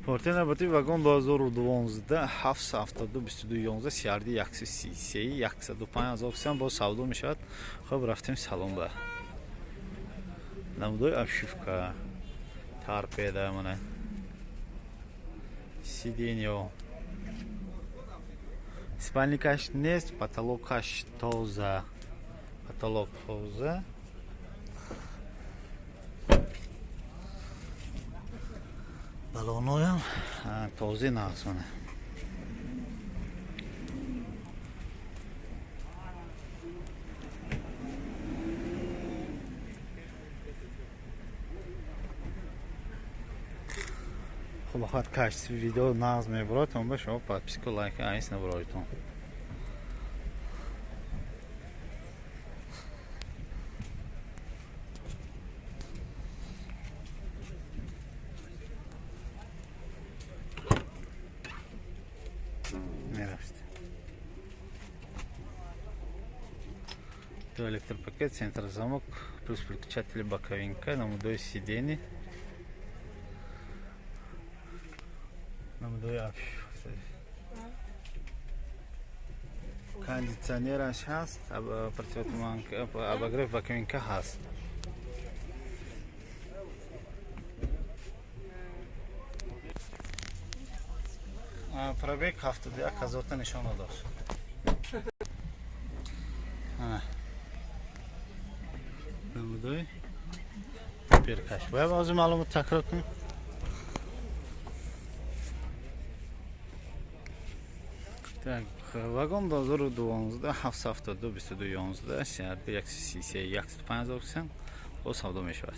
Форте навбати вагон 2012, 772 22 11, CRD 133, 105 ҳазор сом боз савдо мешавад. Хоб, рафтем салон ба. Намудои обшивка, торпеда, мана сиденье, спальникаш нест, потолокаш тоза, потолок тоза. Балоноям тоза, нағз, мана. Худо хоҳад, качестви видео нағз мебурад. Ба шумо подписку, лайк айс набуроитон. Мерафт. То электропакет, центр замок, плюс переключатели, боковинка, намудои сидени, намудои кондитсионераш ҳаст, противотуманка, обогрев, боковинка ҳаст. Пробег 71 ҳазорта нишон дошт. Намудои перкаш. Бояд ҳозир маълумот такрор кунем. Так, вагон 2012, 772 22 11, CRD 133, 105 ҳазор сом боз савдо мешавад.